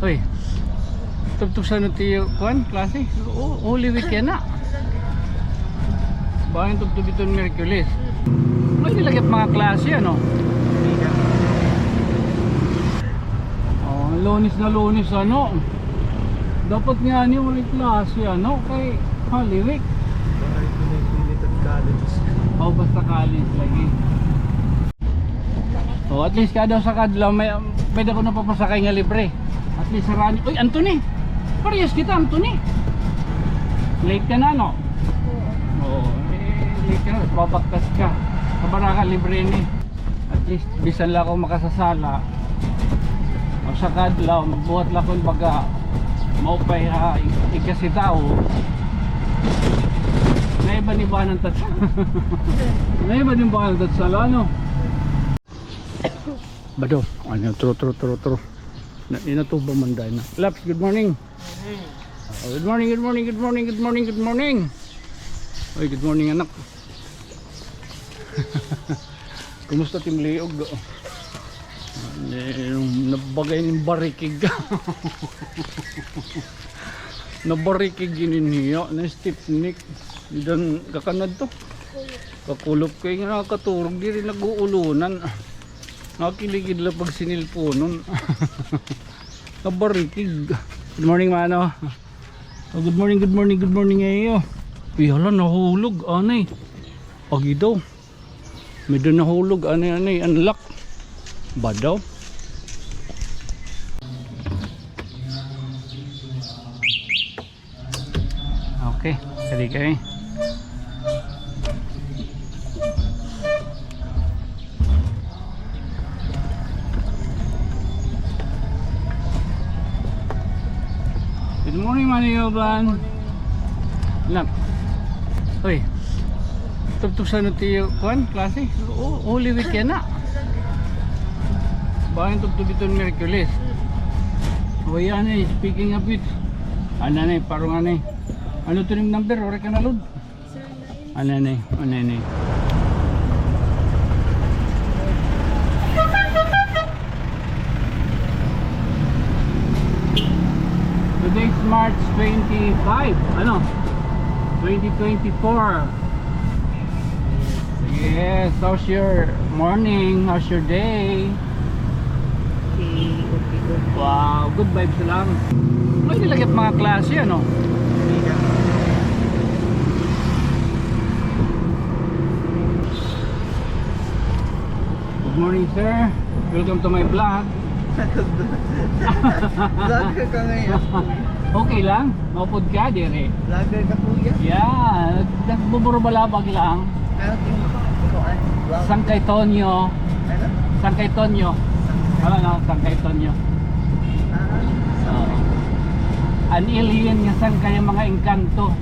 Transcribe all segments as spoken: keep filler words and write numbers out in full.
Uy. Tubtob sa ano tiyo, kuan, klase? O, Holy Week yana. Bangin tubtob iton Miyerkules. Ay, nilagay mga klase, ano? O, Lunes na Lunes, ano? Dapat nga ni waray klase, ano? Kay Holy Week. Waray ito na yung limited colleges. O, basta college lagi. O, at least kada usa ka adlaw may, may dako napapasakay nga libre. At least harani. Uy, Anthony! Parehas kita, Anthony. Late ka na, no? Oo. Eh, late ka na, babaktas ka. Sa Baraka, libre ni. At least, bisan la ako makasasala, usa ka adlaw, magbuhat la ko hin baga, maupay ha, ikasi tawo. Naiba ni banan tat-, naiba ni banan tatsala, no? Bado, ano, tro, tro, tro, tro. Na, inatuba man dahil na. Laps, good morning. Oh, good morning, good morning, good morning, good morning, good morning. Oy, good morning, anak. Kumusta tim liog? Eh, nabagay nin barikig. Nabarikig inin hiya, na Stepnick. Didan kakanad to. Kakulop kay nga nakaturog, diri nag-uulunan. Nakiligid la pagsinilponon. Nabarikig. Good morning, mano. Oh, good morning, good morning, good morning, ayo. Uy, hala, nahulog, anay. Agi daw. May doon nahulog, anay, anay, unlock. Ba daw? Okay, dali kay. Good morning, Manny Yoban. Anak. Uy. Tubtob sa ano tiyo, kuan, klase? O, Holy Week yana. Bangin tubtob iton Miyerkules. O, yan eh, speaking of which. Ano na eh, parang ano eh. Ano to nim number? Waray ka na load. Ano na eh, ano na eh. Today's March twenty-five, ano? Twenty twenty-four. Yes, how's your morning? How's your day? Okay, okay, okay. Wow, good vibes lang. Ay, nilagay mga klase, ano? Good morning, sir. Welcome to my vlog. Vlogger ka ngayon. Okay lang? Maupod ka, diri? Vlogger ka, kuya? Yeah, nag-, nagbuburubalabag lang. Ano yung kuan? Vlog? Sangkay Tonyo. Ano? Sangkay Tonyo. Sangkay. Alam na, Sangkay Tonyo. Ah, oo. An alien nga sangkay, an mga engkanto.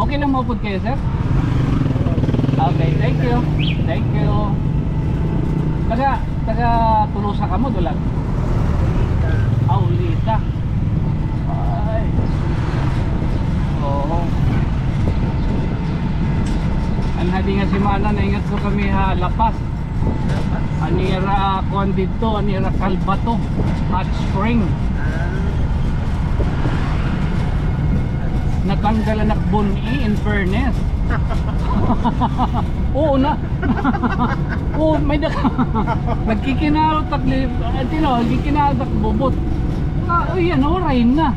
Okay lang maupod kayo, sir? Okay, thank you. Thank you. Taga, taga Tolosa kamo, Dulag? Ah, Olita. Ay. Oo. An hadi nga semana, naingat ko kami ha La Paz. An ira, kuan didto, an ira Calbato hot spring. Ah. Natanggal an ak bun-i, in fairness. Oo na. Oo, may dak-, nagkikinarot ak li-, ay, tino, nagkikinarot ak bubot. Ah, uy, yan, waray na.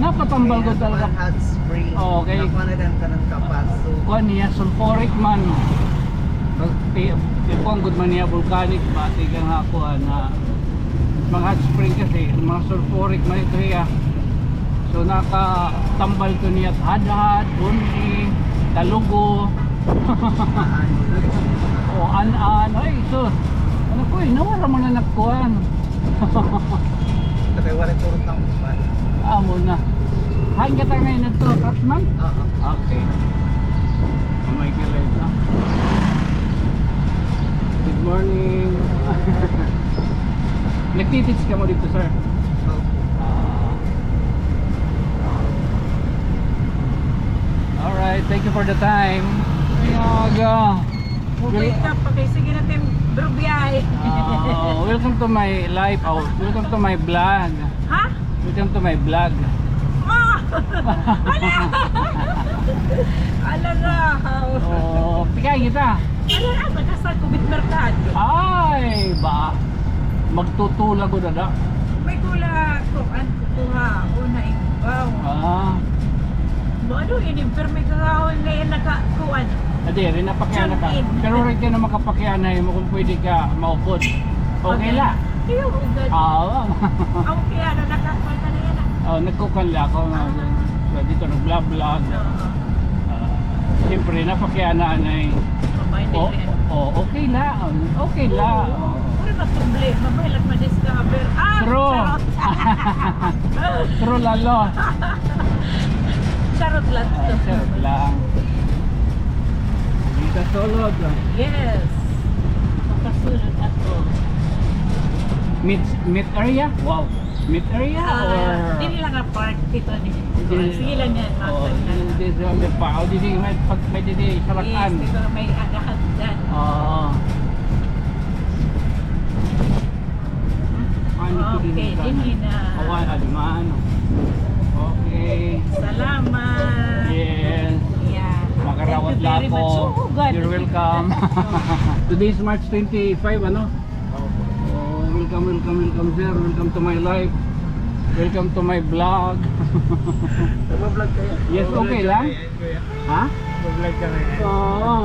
Napatambal ko talaga. Hot spring. Oo, okay. Nakuha na din ka ng kapaso. Kuan niya, sulfuric man. Pag pi-, pi-, kuan gud man niya, volcanic, bati ka nga kuan na mga hot spring kasi, mga sulfuric man ito, iya. So, nakatambal to niya hadhad, bun-i, talugo. O, an-an. Ay, sus. Ano ko, eh, nawara man an ak kuan. Ito kay waray turot ng uban. Amo na. Hain ka ta ngayon nagto, Craftsman? Oo. Okay. Amay ka live, ha? Good morning. Nagtitits ka mo dito, sir? Opo. Ah. Alright, thank you for the time. Ay, aga. Okay, ta, pakisige natin. Pero biyahe. Oh, welcome to my life. Oh, welcome to my vlog. Ha? Welcome to my vlog. Ah! Hala! Hala nga! Oh, pikay kita. Hala nga, taga sa Kubit Merkado. Ay, ba? Magtutula ko dada. May tula ko, an kukuha, una ibaw. Ah. Ba, ano, ini, pero may kakaon na yun, naka, kuan. Adi, rin na pakiana ka. Tune in. Pero rin ka na makapakiana, eh, mo kung pwede ka maupod. Okay la. Iyo, ugad. Oo. Ang kaya na nakakuan ka na yan, ah. Oh, nagkukuan la ako, mga, so, dito nag-vlog-vlog. Oo. Ah, siyempre, napakianaan ay, oh, oh, okay la, okay la. Oo. Wala na problema, may lang ma-discover. Ah, true. Charot. True, lalo. Charot lang. Ah, charot lang. Dito sulod, ah. Yes. Makasulod ako. Meet, meet area? Wow. Meet area, ah, or dili lang nga park, dito, dito. Dili. Sige lang yan, oo, mga dito, dito, may pa, o, dito, may pag, may dito, sarakan. Yes, dito, may agahan dyan. Oo. Ano ito din? Okay, dito na. Awan, aliman. Okay. Salamat. Yes. Yeah. Makarawat la ako. Thank you very much. Oo, God. You're welcome. Today is March twenty-five, ano? Oh, welcome, welcome, welcome, sir. Welcome to my life. Welcome to my vlog. Nagba-vlog kayo? Yes, okay lang? Ha? Nagba-vlog kami. Oo.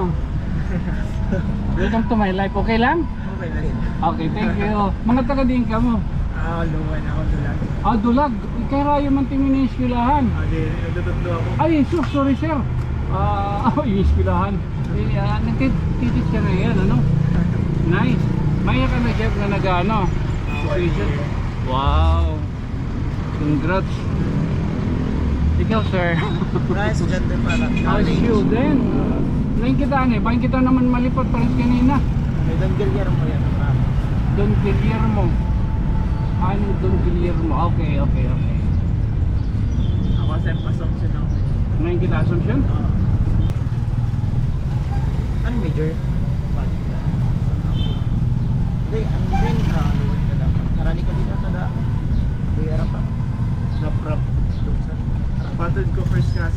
Welcome to my life. Okay lang? Okay lang. Okay, thank you. Mga taga diin kamo? Ah, Luwan ako, Dulag. Ah, Dulag. Kay rayo man timi ni eskwelahan. Ah, di, nagtututlo ako. Ay, sus, sorry, sir. Ah, oh, yung eskwelahan. Eh, ah, nagtititid ka na yan, ano? Nice. Maya ka na, Jeff, na nag-ano? Ah, one year. Wow. Congrats. Ikaw, sir? Nice, estudyante pa lang. Ah, student. Ngayon kita, ano eh, bangin kita naman malipat, pares kanina. May Don Guillermo yan, bro. Don Guillermo. Ano, Don Guillermo? Okay, okay, okay. Ako sa Assumption ako. Ngayon kita Assumption? Oo. Ano major? Hindi, ano din, ah, luwag ka dapat. Karani ka dito, kada. Kuya Rapa. Rap-rap. Patod ko first class.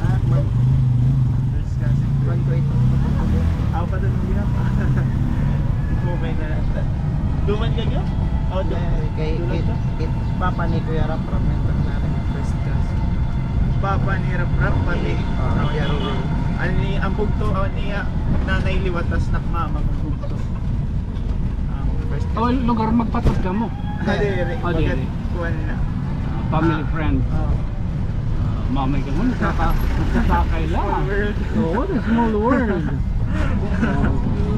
Ah, mag- First class. Kuwan ko ito. Aw, pa doon mo yun. Okay na lang. Duman ka yun? Oh, doon. Eh, kay, Duman kay, ka? Kay papa ni Kuya Rap Rap, may na rin. First class. Papa ni Rap Rap, pati. Ah, Kuya Rap. Ano ni, ang bugto, oh, niya, nanay liwat, tas nakmama, ang bugto. Ang first class. Oh, lugar magpatod kamo? Ah, di, di. Oh, di, di. Kuwan na. Ah, family friend. Ah, oo. Ah, mamay ka muna, nakaka-, nakakay lang. Small world. Oo, the small world.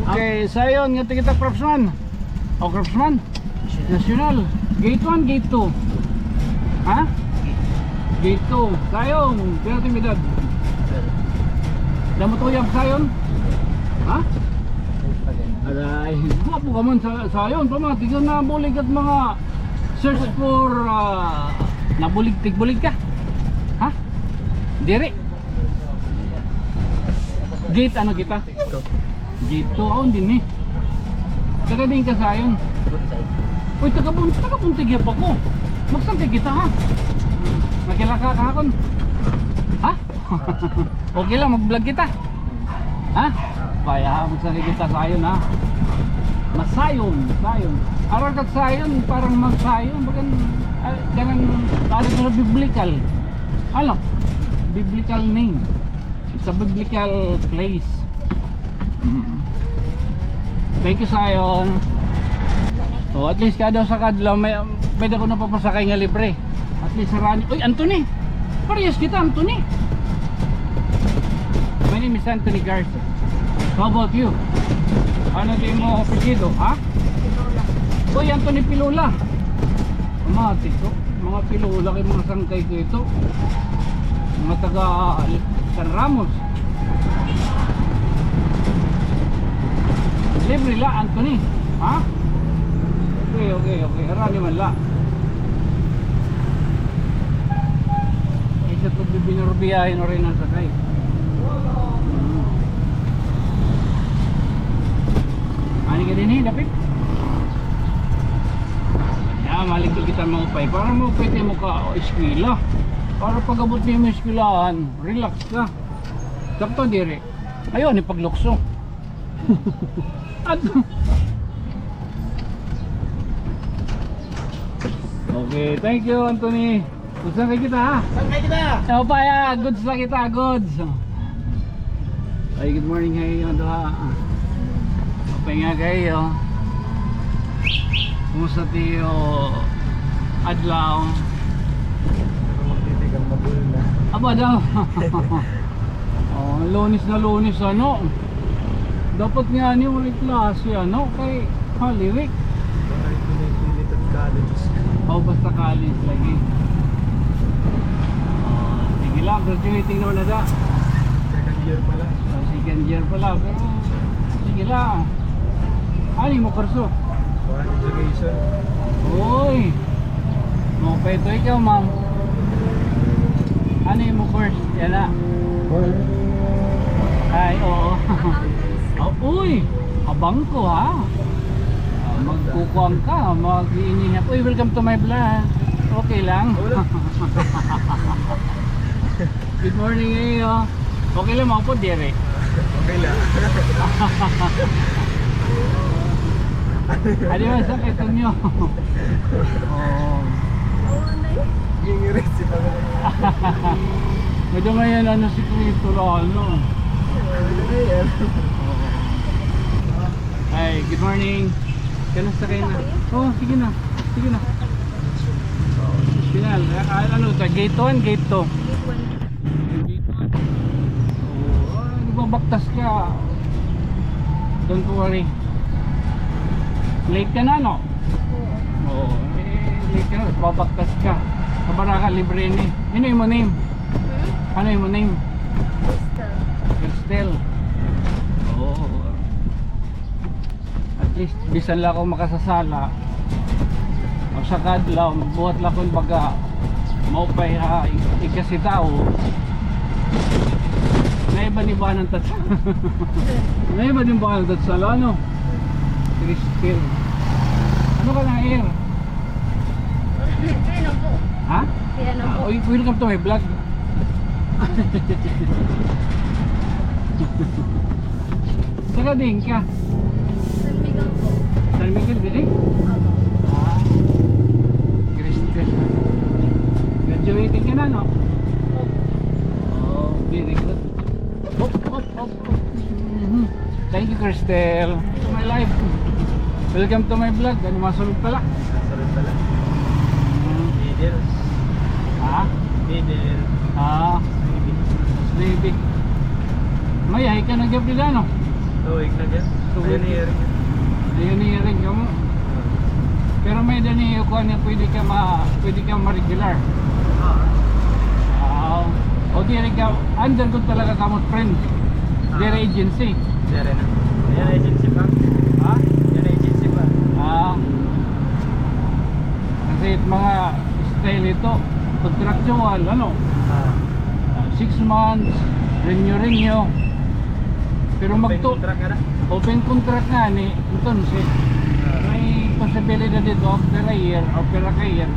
Okay, sayon, ngadto kita, Craftsman. O, Craftsman. National. Gate one, gate two. Ha? Gate two. Sayon, pira it im edad? Damo tuyab sayon? Ha? Aray, gwapo ka man sa, sayon. Pamati ka, nabulig ka mga search for, ah, nabulig, tigbulig ka? Ha? Diri. Gate, ano kita? Gate two, aw, dinhi. Taga diin ka sayon? Uy, taga Bun-, taga Buntigyap ako. Magsangkay kita, ha? Nakilala ka kahapon? Ha? Okay lang, mag-vlog kita. Ha? Paya, magsangkay kita sayon, ha? Masayon, sayon. Araw ka sayon, parang magsayon. Bagan, ah, ganun, parang biblical. Ano? Biblical name. It's a biblical place. Mm. Thank you, Sayon. Oh, at least kada usa ka adlaw may, may dako napapasakay nga libre. At least harani. Uy, Anthony! Parehas kita, Anthony. My name is Anthony Garza. How about you? Ano di mo apelyido, ha? Uy, Anthony Pilula. Pamati ko. Mga Pilula kay mga sangkay ko ito. Mga taga San Ramos. Libre la, Anthony. Ha? Okay, okay, okay. Harani man la. Ay, sa ito, bibinurbiyahin na rin ang sakay. Hmm. Ani ka dinhi, dapit. Ya, maligid kita maupay. Para maupay tayo maka-eskwela. Para pag-abot nimo eskwelahan, relax ka. Sakto diri. Ayaw ni paglukso. Ato. Okay, thank you, Anthony. Unsa kay kita, ha? Unsa kay kita? Upay, ah, goods la kita, goods. Ay, good morning ha iyo duha. Upay nga kaayo. Kumusta it iyo adlaw? Pero magtitikang mabul na. Aba daw. Oh, Lunes na Lunes, ano? Dapat nga ani, waray klase, ano, kay Holy Week. Waray pinipilit an college. Oh, basta college lagi. Oh, sige la, graduating naman na da. Second year pa la. Oh, second year pa la, pero sige la. Ano it imo kurso? Foreign education. Uy! Maupay ito ikaw, ma'am. Ano it imo course? Yana. Ay, oo. Ah, uy! Abang ko, ha? Ah, magkukuan ka, mag-iinihap. Uy, welcome to my vlog. Okay lang. Wala. Good morning, eh, oh. Okay lang, maupod diri. Okay lang. Adi man sa kay Tonyo. Oh. Yung recipe. Medyo ngayon, ano, sikreto la, ano. Ano yan? Hi, good morning. Kana sa kayo na. Oh, sige na. Sige na. Final. Ah, ano ta? Gate one, gate two? Gate one. Gate one. Oh, ah, nagbabaktas ka. Don't worry. Late ka na, no? Oo. Oo. Eh, late ka na. Nagbabaktas ka. Sa Baraka, libre ni. Ano imo name? Hmm? Ano imo name? Crystal. Crystal. Oo. At least, bisan la ako makasasala, o sa kadlaw, magbuhat la ako hin baga, maupay ha, ig-, igkasi tawo. Naiba ni banan tat-, naiba ni banan tatsala, ano? Crystal. Ano ka na, Air? Kaya na po. Ha? Kaya na po. Ah, uy, welcome to my vlog. Taga diin ka? San Miguel po. San Miguel, diri? Opo. Ah, Crystal. Graduating ka na, no? Opo. Oh, very good. Hop, hop, hop, hop. Mhm. Thank you, Crystal. To my life. Welcome to my vlog. Ano, masulod pala? Masulod pala. Mhm. Middle. Ha? Middle. Ah. Baby. Baby. May, ay ka na gyud dida, no? Tuig na gyud. Tuig. Ayun, hearing. Ayun, hearing ka mo. Pero may-ada ni kuan nga pwede ka ma-, pwede ka ma-regular. Ah. Ah. O diri ka, under gud talaga kamo, friend. Ah. Diri agency. Diri na. Yan agency pa. Ha? Yan agency pa. Ah. Kasi mga style ito, contractual, ano? Ah. Ah, six months, renew, renew. Pero open magtu-, contract nga na? Open contract nga ni, entonces, ah, may posibilidad dito after a year, after a year,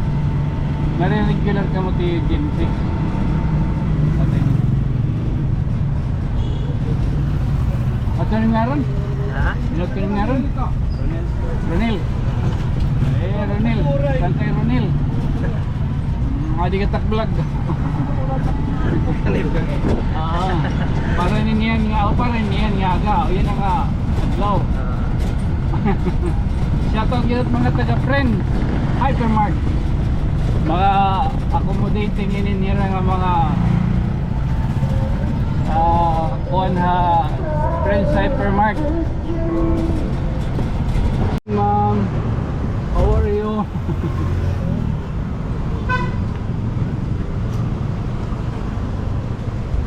nare-regular kamo ti agency. Okay. Ato ni ngaran? Ha? Ato ni ngaran? Ronel. Ronel. Eh, Ronel. Saan kay Ronel? Mga di katak vlog. Ah, para niyan nga, o para niyan nga aga, o yan ang, ah, adlaw. Ah. Shout out gyud mga taga Friend Hypermart. Mga accommodating ini nira nga mga, ah, kuan ha Friend Hypermart. Ma'am, how are you?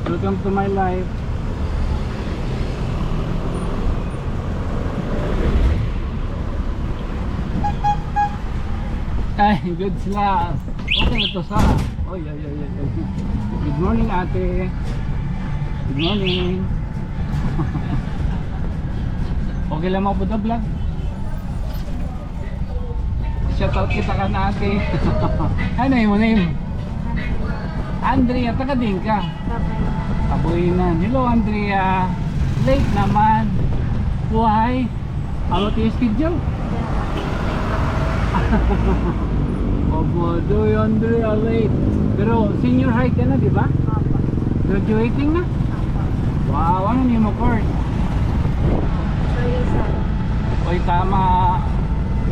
Welcome to my life. Ay, good sila. Okay na to sa. Oy, oy, oy, oy, oy. Good morning, ate. Good morning. Okay lang mo po vlog. Shout out kita kan ate. Ano imo name? Andrea, taga diin ka? Tabuinan. Hello, Andrea. Late naman. Why? Ano ti schedule? Opo, do you, Andrea, late? Pero senior high ka na, di ba? Opo. Graduating na? Opo. Wow, ano nimo course? Tourism. Oy, tama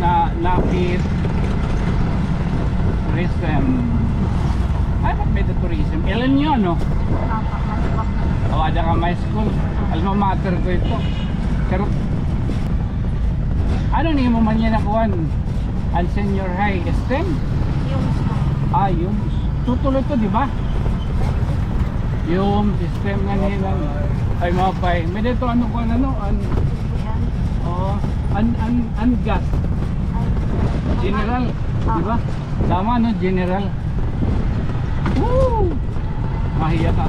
na, lapit. Tourism. Ay, ba't may tourism? Ilan yun, no? Opo, masibak na. O, ada ka may school. Alma mater ko ito. Pero, ano nimo man yan nakuhan? An senior high, STEM? Yung school. Ah, yung. Tutuloy to, di ba? Yung STEM nga nila. Ay, mapay. May dito, ano ko, ano, an, oo, an, an, an gas. Ay, general, di ba? Tama, no? General. Woo! Mahiya ka.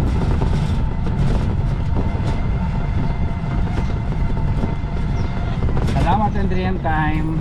Salamat, Andrian Time.